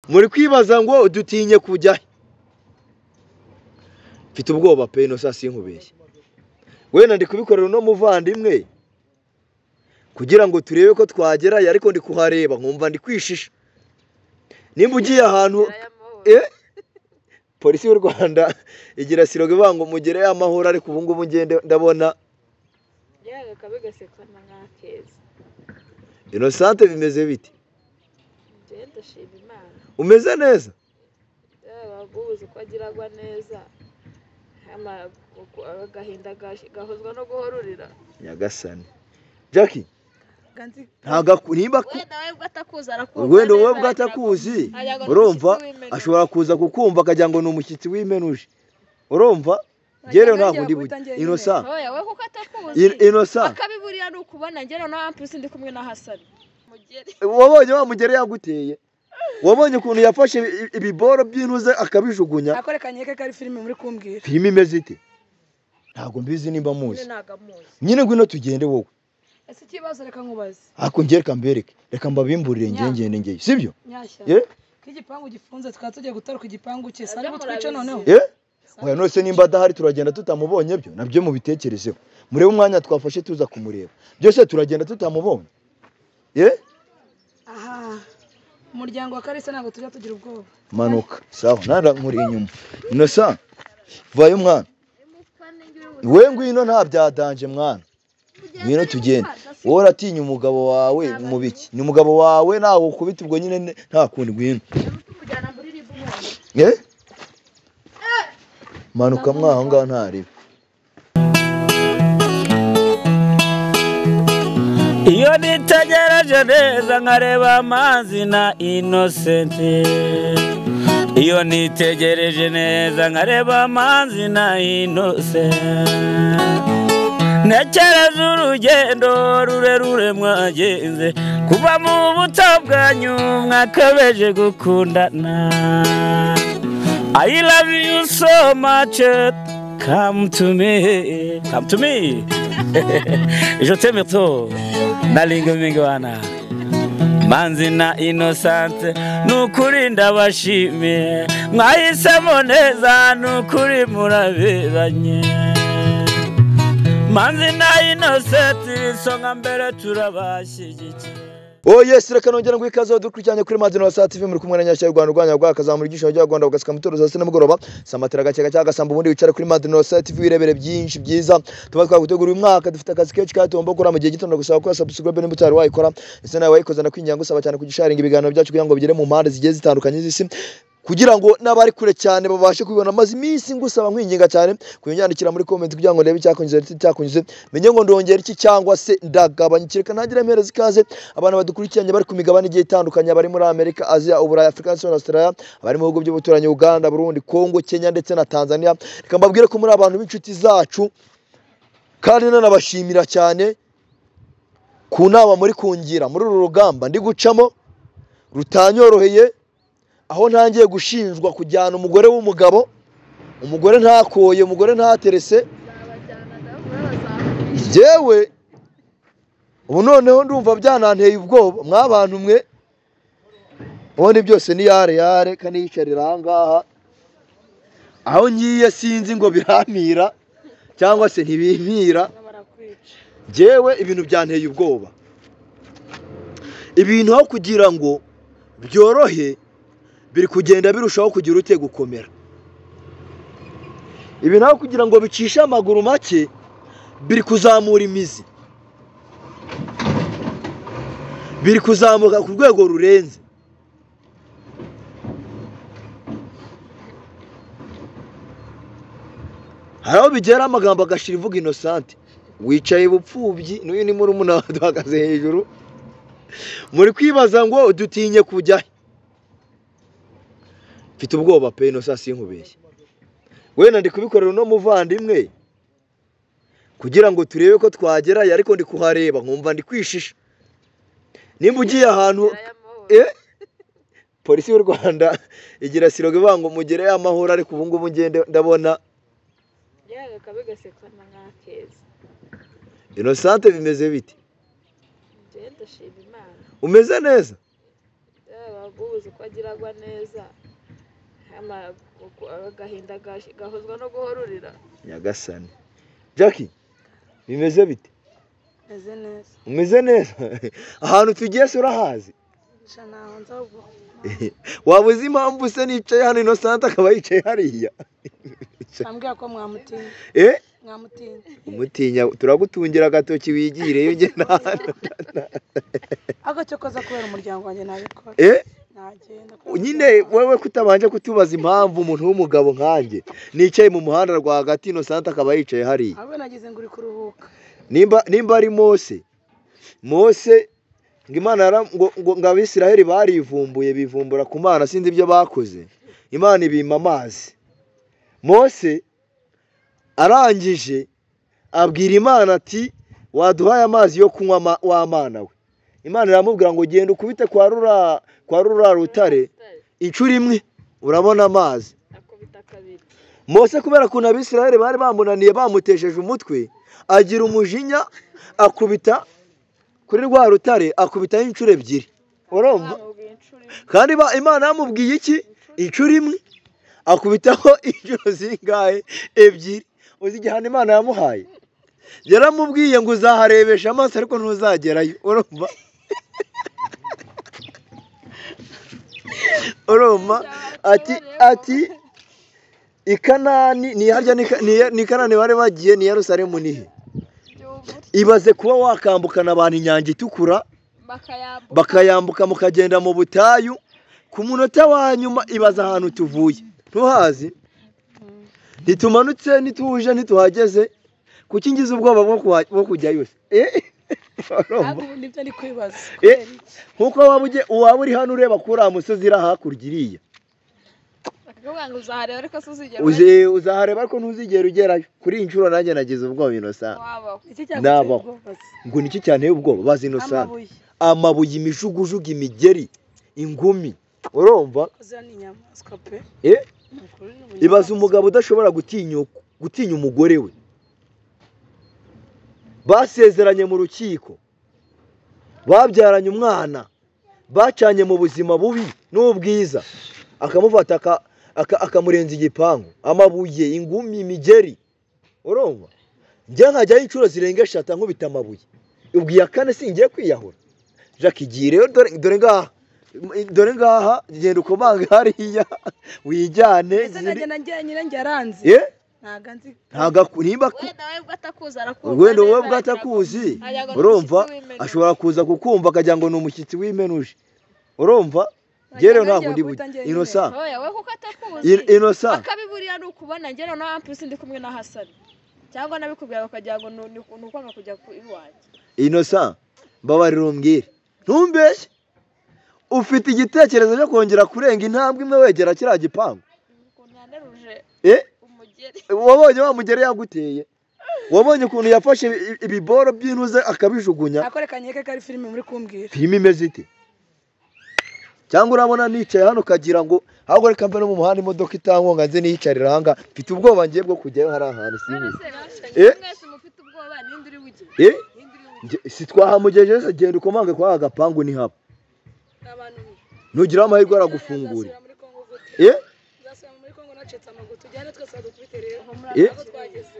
Muri kwibaza ngo dutinye kujya. Mfite ubwoba pe ino saa sinkubeshye. Wenda ndi kubikorera uno muvandimwe kugira ngo turebe ko twagerayo, ariko ndi kuhareba nkumva ndi kwishisha. Nimba ugiye ahantu polisi y'u Rwanda igira siroga ivuga ngo mugereyo amahoro, ariko ubu ngubu ngende ndabona Innocente bimeze bite? Umeze neza? Nyagasani. Jackie wenda wowe bwatakuzi urumva ashobora kuza kukumva akagira ngo ni umushyitsi w'imenuje urumva ngere ntabwo ndi bujye Innocent Innocent akabiburiya nukubona ngere no ampuse ndi kumwe na Hasani wabonye wa mugere yaguteye wabonye ukuntu yafashe ibiboro by'intuze akabijugunya akorekanye ke kari filime muri kumbwira filime imeze ite ntabwo mbizi nimba muzi nyine ngwino tugende wowe. Ese ikibazo reka nkubaze. Ako ngiye reka mbereke. Reka mbabimburire ngiye ngiye. Sibyo? Nyashya. Ko igipangu gifunze tukaba tugiye gutaruka igipangu cye sari butwice noneho. Oya nose nimba adahari turagenda tutamubonye byo nabyo mubitekerezeho. Murebe umwanya twafashe tuza kumureba. Byose turagenda tutamubonye. Aha. Umuryango wa Kalisa ntabwo tujya tugira ubwoba. Manuka. Sawa nara nkuri inyuma. Innocent. Vayo mwana. We ngwino nta byadanje mwana. Ngwino tugende. Wowe uratinya umugabo wawe mu biki? Ni umugabo wawe nawe ukubita ubwo nyine nta kundi ngwino. Manuka mwaho ngaho ntaribe. Iyo nitegereje neza nkareba amazi na Innocent. Iyo nitegereje neza nkareba amazi na Innocent. Ntekereza urugendo rurerure mwagenze kuva mu buto bwanyu mwakabeje gukundana. I love you so much, come to me, come to me. Je t'aime trop, nalinga mingwana. Manzi na Innocent nukuri ndabashimiye mwahisemo neza nukuri muraberanye. Manzi na Innocent isonga mbere turabashyigikiye. Oh yes, reka nongera ngo ikaze dukurikiranye kuri Manzi na TV muri kumwe na Nyashya y'u Rwanda Rwanda rwakazamura igisho rya Rwanda ugasika mutoro za nimugoroba samatira gake gake gasamba ubundi wicara kuri Manzi na TV wirebere byinshi byiza tuba twagutegura uyu mwaka dufite akazi kenshi kandi tugomba gukora mu gihe gito ndagusaba ko subscribe nimba utari wayikora ese nawe wayikoze ndakwinginga ngusaba cyane kugisharinga ibiganiro byacu kugira ngo bigere mu mpande zigiye zitandukanye z'isi kugira ngo n'abari kure cyane babashe kubibona. Maze iminsi ngusaba nkwinginga cyane kunyandikira muri comment kugira ngo ndebe icyakunyuze cyakunyuze menye ngo ndongera iki cyangwa se ndagabanya. Reka ntagire mpereza ikaze abantu badukurikiranye bari ku migabane igiye itandukanye bari muri Amerika, Asia, Uburayi, Afrika ndetse na Australia, abari mu bihugu by'ubuturanyi Uganda, Burundi, Congo, Kenya ndetse na Tanzania. Reka mbabwire ko muri abantu b'inshuti zacu kandi nanabashimira cyane ku nama muri kungira muri uru rugamba ndi gucamo rutanyoroheye aho ntangiye gushinjwa kujyana umugore w'umugabo, umugore ntakoye, umugore ntaterese. Jewe ubu noneho ndumva byananteye ubwoba mwabantu mwe. Ubundi byose ni yare yare kaniyicarira aha ngaha aho ngiye sinzi ngo biramira cyangwa se ntibimira. Jewe ibintu byanteye ubwoba, ibintu aho kugira ngo byorohe biri kugenda birushaho kugira ute gukomera. Ibi naho kugira ngo bicishe amaguru make biri kuzamura imizi, biri kuzamuka ku rwego rurenze. Hari aho bigera amagambo agashira ivuga Innocent wicaye bupfubyi n'uyu ni murumuna duhagaze hejuru muri kwibaza ngo dutinye kujya. Mfite ubwoba pe Innocent sinkubeshye. Wenda ndi kubikorera uno muvandimwe kugira ngo turebe ko twagerayo, ariko ndi kuhareba nkumva ndi kwishisha. Nimba ugiye ahantu polisi y'u Rwanda igira siroga ivuga ngo mugereyo amahoro, ariko ubu ngubu ngende ndabona Innocent bimeze bite? Umeze neza? Ubuze uko agiragwa neza. Agahinda gahozwa no guhorurira. Nyagasani. Jackie, bimeze bite? Meze neza. Umeze neza? Ahantu tugiye se urahazi? Waba uzi impamvu se nicaye hano Innocent akaba yicaye hariya? Ambwira ko mwamutinya. Mwamutinya. Umutinya turagutungira agatoki wigire iyo ugenda hano. Ako cyokoza kubera umuryango wanjye nabikora. Nagenda. Nyine wewe kutabanje kutubaza impamvu umuntu w'umugabo nkanjye nicaye mu muhanda rwagati Innocent akaba yicaye hariya. Ahubwo nagize ngo uri kuruhuka. Nimba ari Mose. Mose ngo Imana ngo Abisiraheli barivumbuye bivumbura ku Mana sinzi ibyo bakoze. Imana ibima amazi. Mose arangije abwira Imana ati waduhaye amazi yo kunywa wa Mana we. Imana iramubwira ngo genda ukubite kwa rura rutare inshuro imwe urabona amazi. Mose kubera kuntu Abisiraheli bari bamunaniye bamutesheje umutwe agira umujinya akubita kuri rwa rutare akubitaho inshuro ebyiri. Urumva? Kandi Imana yamubwiye iki? Inshuro imwe. Akubitaho inshuro zingahe? Ebyiri. Uzi igihano Imana yamuhaye? Yaramubwiye ngo uzaharebesha amaso ariko ntuzagerayo. Urumva? Urumva? Ati Ikanani ni harya ni Kanani bari bagiye ni Yerusalemu nihe? Ibaze kuba wakambukana abantu inyanja itukura bakayambuka mukagenda mu butayu ku munota wa nyuma ibaza ahantu tuvuye ntuhazi ntitumanutse ntituje ntituhageze kuki ngize ubwoba bwo kujyayo se? Nibyo ndi kwibaza. Nkuko waba uri hano ureba kuri uriya musozi iri hakurya iriya uzahareba ariko ntuzigera ugerayo. Kuri iyi nshuro nanjye nagize ubwoba Innocent. Nabaho ngo niki cyanteye ubwoba bazi Innocent. Amabuye, imijugujugu, imigeri, ingumi. Urumva? Ibaza umugabo udashobora gutinya umugore we. Basezeranye mu rukiko, babyaranye umwana, bacanye mu buzima bubi n'ubwiza, akamufata akamurenza igipangu, amabuye, ingumi, imigeri. Urumva? Njye nkajyayo inshuro zirenga 3 nkubita amabuye. Ubwo iya kane singiye kwiyahura. Jackie giye rero dore ngaha genda ukomanga hariya wijyane. Ese nagenda njye njye aranzi. Wenda wowe bwatakuzi. Urumva? Ashobora kuza kukumva akagira ngo ni umushyitsi w'imenuje. Urumva? Gero ntabwo ndi bujye. Innocent. Oya we kuko atakuzi. Innocent. Akabiburiya ni ukubona njye noneho ampulse ndi kumwe na Hasani. Cyangwa nabikubwira bakagira ngo ni ukwanga kujya ku iwanjye. Innocent, mbabarira umbwire. Ntumbeshye. Ufite igitekerezo cyo kongera kurenga intambwe imwe wegera kiriya gipangu? Wabonye wa mugeri yaguteye? Wabonye ukuntu yafashe ibiboro by'intuze akabijugunya? Akorekanye ke kari filime muri kumbwira. Filime imeze ite? Cyangwa urabona nicaye hano kagira ngo ahubwo reka mve no mu muhanda imodoka itangonga nze niyicarira hanga mfite ubwoba ngiye bwo kujyayo hari ahantu sibi. Mwese mufite ubwoba ninde uri bujye? Si twahamugejeje se genda ukomange kwa agapangu ni haba. Nugira amahirwe aragufungura.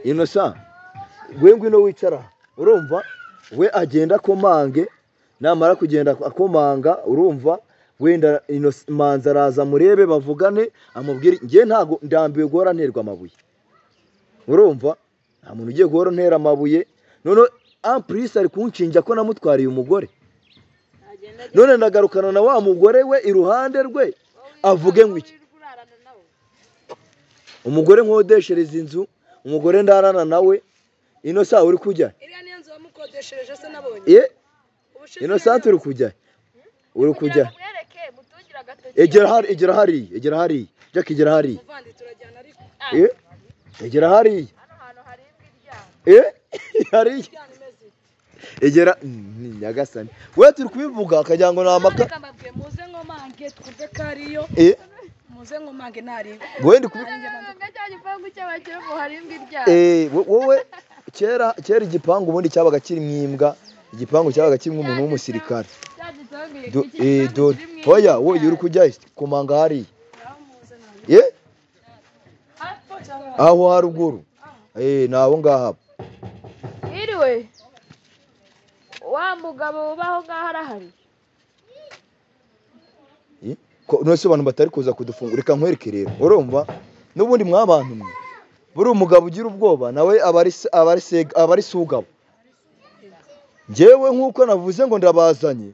Innocent, we ngwino wicara. Urumva? We agenda akomange, namara kugenda akomanga urumva wenda Manzi araza murebe bavugane amubwire ngiye ntago ndambiwe guhora nterwa amabuye. Urumva? Nta muntu ugiye guhora ntera amabuye. None Amprise ari kunshinja ko namutwariye umugore. None ndagarukana na wa mugore we iruhande rwe avuge ngo iki? Umugore nkodeshereza inzu, umugore ndarana nawe. Innocent uri kujya? Iriya niyo nzu wamukodeshereje se nabonye. Innocent uri kujya? Uri kujya? Egera hariya. Jackie egera hariya. Egera hariya. Hariya. Egera Nyagasani. We turi kubivuga akagira ngo namaka. Muze nkomange twumve kariyo. Muze nkomange nari. Wende kubi wowe kera igipangu ubundi cyabaga kiri mwimbwa, igipangu cyabaga kirimo umuntu w'umusirikare. Dore oya wowe uri kujya kumanga hariya ye aho haruguru naho ngaha iriwe wa mugabo ubaho ngaha arahari. None abantu batari kuza kudufungura reka nkwereke rero urumva n'ubundi mwabantu mwe buri umugabo ugira ubwoba nawe abari sugabo. Njyewe nkuko navuze ngo ndabazanye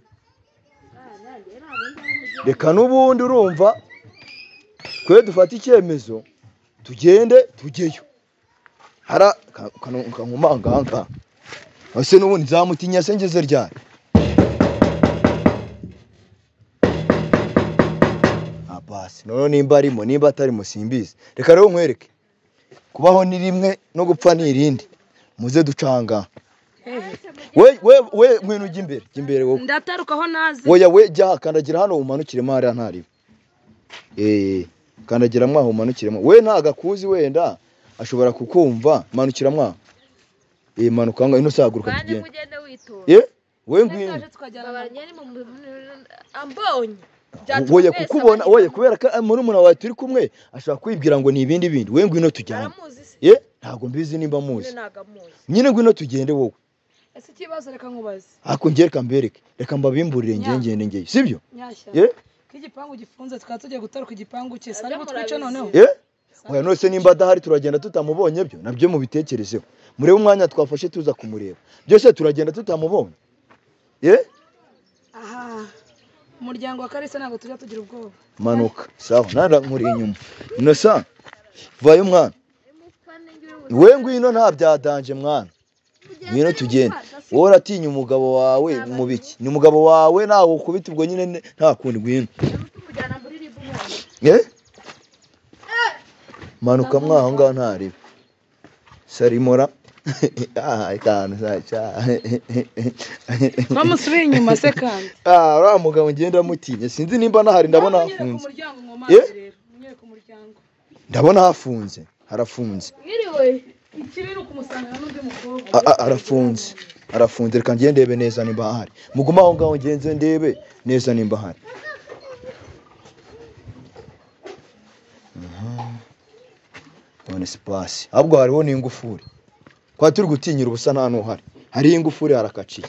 reka n'ubundi urumva twe dufata icyemezo tugende tujyeyo hara kankumanga hanka ese n'ubundi nzamutinya se ngeze ryari. Basi none nimba arimo nimba atarimo simbizi reka rero nkwereke kubaho ni rimwe no gupfa ni irindi muze ducanga. We we we ngwino ujya imbere jya imbere wowe ndatarukaho nazi. Oya we jya kandagira hano umanukiremo hariya ntaribe kandagira mwaho umanukiremo we ntagakuzi wenda ashobora kukumva manukira mwaho manuka ngo ino saguruka tugende we ngwino ambonye woye kukubona woye kubera ko murumuna wawe turi kumwe ashobora kwibwira ngo ni ibindi bindi we ngwino tujyane. Ntabwo mbizi nimba muzi nyine ngwino tugende wowe. Ese ikibazo reka nkubaze ako ngiye reka mbereke reka mbabimburire ngende ngeye sibyo. Ko igipangu gifunze tukaba tugiye gutaruka igipangu cye sari butwice noneho. Oya none se nimba adahari turagenda tutamubonye byo nabyo mubitekerezeho murebe umwanya twafashe tuza kumureba byose turagenda tutamubonye. Aha umuryango wa Kalisa ntabwo tujya tugira ubwoba. Manuka sawa nara nkuri inyuma inosa vayo mwana we ngwino nta byadanje mwana ngwino tugende wowe uratinya umugabo wawe mubiki ni umugabo wawe nawe ukubita ubwo nyine nta kundi ngwino manuka mwaho ngaho ntaribe sarimora akantu sacha bamusubiye inyuma se kandi uriya mugabo ngenda mutinye sinzi nimba nahari ndabona hafunze. Ndabona hafunze harafunze arafunze arafunze reka ngende ndebe neza nimba ahari muguma aho ngaho ngenze ndebe neza nimba ahari. None space ahubwo hariho n'ingufuri kwa turi gutinyira ubusa nta nuhari hari ingufuri harakaciye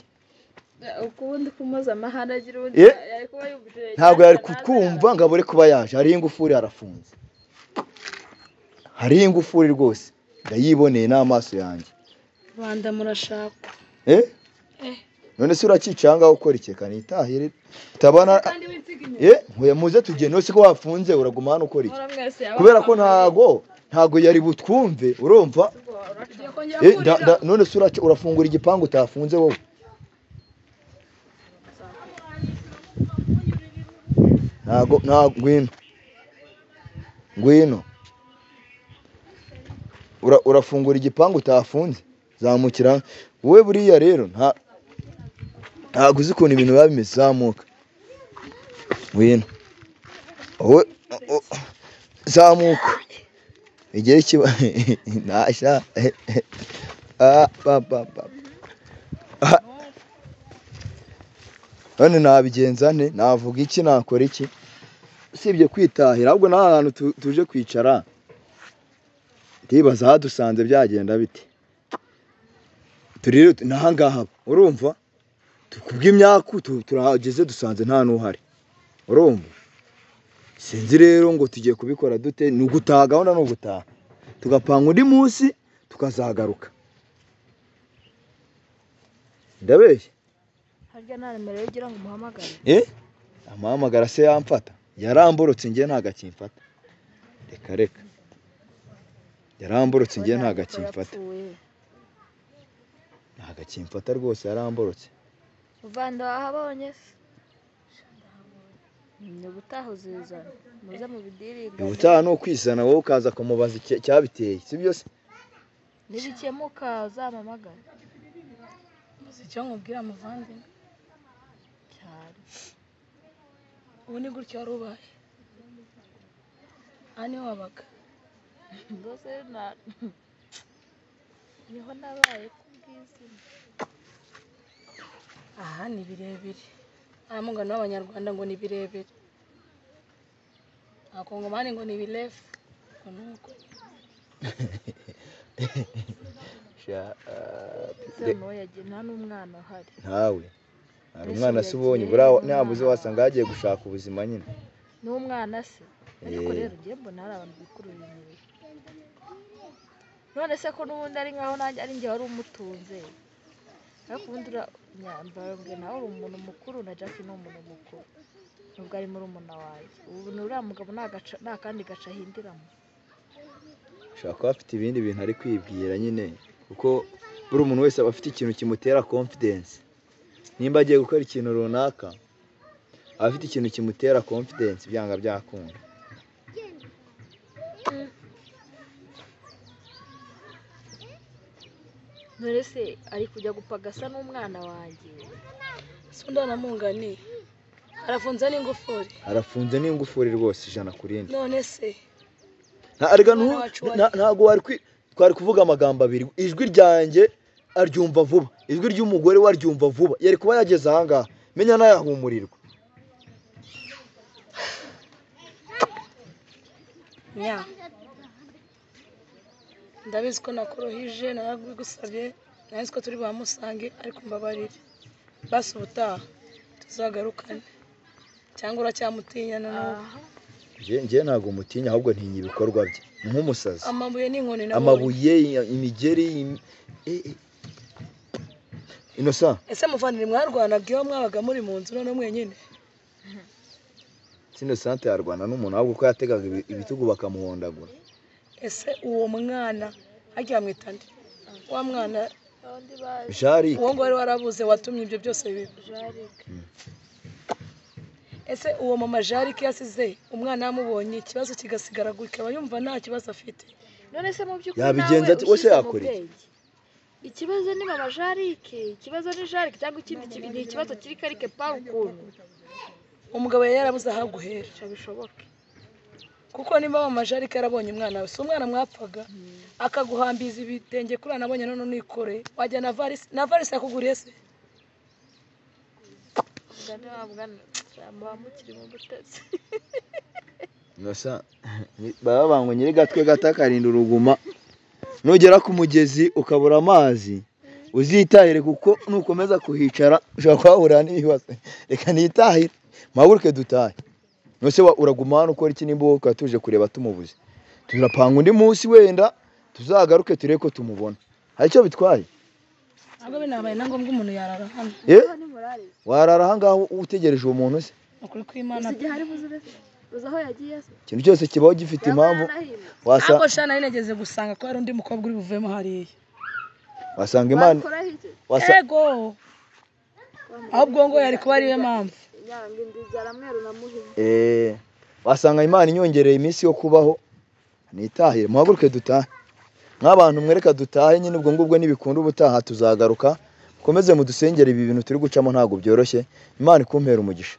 ukundi kumoza amahana agira ubundi yari kuba yumvije ntabwo yari kutwumva ngo abure kuba yaje hari ingufuri harafunze hari ingufuri rwose ndayiboneye n'amaso yanjye. Rwanda murashaka none se urakicanga ukora iki kanitahire utabana nkuye muze tugende none se ko wafunze uraguma hano ukora iki kubera ko ntago yari butwumve urumva. None se urafungura igipangu utafunze wowe ntago ngwino ngwino urafungura igipangu utafunze zamukira wowe buriya rero ntago uzi ukuntu ibintu biba bimeze zamuka ngwino wowe zamuka igihe kiba nasha none nabigenza nte navuga iki nakora iki usibye kwitahira ahubwo nta hantu tuje kwicara ndibaza hadusanze byagenda bite turi naha ngaha urumva kubw'imyaku turahageze dusanze nta n'uhari urumva sinzi rero ngo tugiye kubikora dute ni ugutaha gahunda ni ugutaha tugapanga undi munsi tukazagaruka ndabeshya harya nta nimero ugira ngo umuhamagare amuhamagara se yamfata yaramborotse ngiye ntago akimfata reka reka yaramborotse ngiye ntago akimfata ntago akimfata rwose yaramborotse uvanda wahabonye se ni ubutaha uzizana muze mu bidiringa ubutaha ni ukwizana wowe ukaza kumubaza icyabiteye si byo se nibikemuka uzampamagare uzi icyo nkubwira muvandimwe cyane ubu ni gutya wari ubaye aha niho wabaga rwose niho nabaye kubw'izina aha ni birebire. Amungano w'abanyarwanda ngo ni birebire, abakongomani ngo ni birefu, ngo ni uko. Nta n'umwana uhari. Ntawe. Hari umwana se ubonye buriya ntabuze wasanga yagiye gushaka ubuzima nyine. N'umwana se. Ariko rero ngiye mbona hari abantu bikurura imibiri. None se ko n'ubundi ari nkaho nanjye ari njye wari umutunze. Ariko ubundi nyambara nawe uri umuntu mukuru na Jack ni umuntu mukuru. Nubwo ari murumuna wanjye. Ubu ni uriya mugabo nta kandi gaca ahindiramo. Ashobora kuba afite ibindi bintu ari kwibwira nyine kuko buri muntu wese aba afite ikintu kimutera confidence. Nimba agiye gukora ikintu runaka aba afite ikintu kimutera confidence byanga byakunda. None se ari kujya gupagasa n'umwana wanjye. Sunda na mungani arafunze n'ingufuri. Arafunze n'ingufuri rwose 100 ku rindi. None se ntago twari kuvuga amagambo abiri, ijwi ryanjye aryumva vuba, ijwi ry'umugore we aryumva vuba, yari kuba yageze aha ngaha menya nayahumurirwa. Nya ndabizi ko nakorohije narabigusabye, nari ko turi bamusange ariko mbabarire. Basi ubutaha tuzagarukane cyangwa uracyamutinya na n'ubu? Njye ntabwo mutinya ahubwo ntinya ibikorwa bye nk'umusazi. Amabuye n'inkoni nabonye. Amabuye, imigeri, Innocent. Ese muvandimwe mwarwanaga iyo mwabaga muri mu nzu none mwenyine? Innocent yarwana n'umuntu ahubwo ko yategaga ibitugu bakamuhondagura. Ese uwo mwana hagiye amwita nde? Wa mwana Jarike. Uwo ngo wari warabuze watumye ibyo byose biba. Jarike. Ese uwo mama Jarike yasize umwana yamubonye ikibazo kigasigara gutya aba yumva nta kibazo afite. None se mu by'ukuri yabigenza ati wese yakora iki? Ikibazo ni mama Jarike, ikibazo ni Jarike cyangwa ikindi ni ikibazo kiri karike pa ukuntu. Umugabo yari yarabuze aho guhera. Bishoboke. Kuko nimba mama Jarike yarabonye umwana we, si umwana mwapfaga akaguhambiza ibitenge kuri anabonye none unikore wajya na varisi, na varisi yakuguriye se? Innocent baba bango nyiri gatwe gatakarinda uruguma. Nugera ku mugezi ukabura amazi uzitahire kuko nukomeza kuhicara ushobora kuhahurira n'ibibazo. Reka nitahire mpaguruke dutahe. Nose uraguma hano ukora iki nimba wowe ukaba tuje kureba tumubuze? Turapanga undi munsi wenda tuzagaruke turebe ko tumubona. Hari icyo bitwaye? Ntabwo binabaye na ngombwa umuntu yarara hano. Warara aha ngaho utegereje uwo muntu se? Ukuri kw'Imana. Ikintu cyose kibaho gifite impamvu. Ariko sha nari nageze gusanga ko hari undi mukobwa uri buvemo hariya. Wasanga Imana. Ego. Ahubwo ngo yari kuba ariyo mpamvu. Wasanga Imana inyongereye iminsi yo kubaho nitahire. Muhaguruke dutahe. Nk'abantu mwereka dutahe nyine ubwo ngubwo nibikunda ubutaha tuzagaruka. Mukomeze mudusengere ibi bintu turi gucamo ntabwo byoroshye. Imana ikumpera umugisha.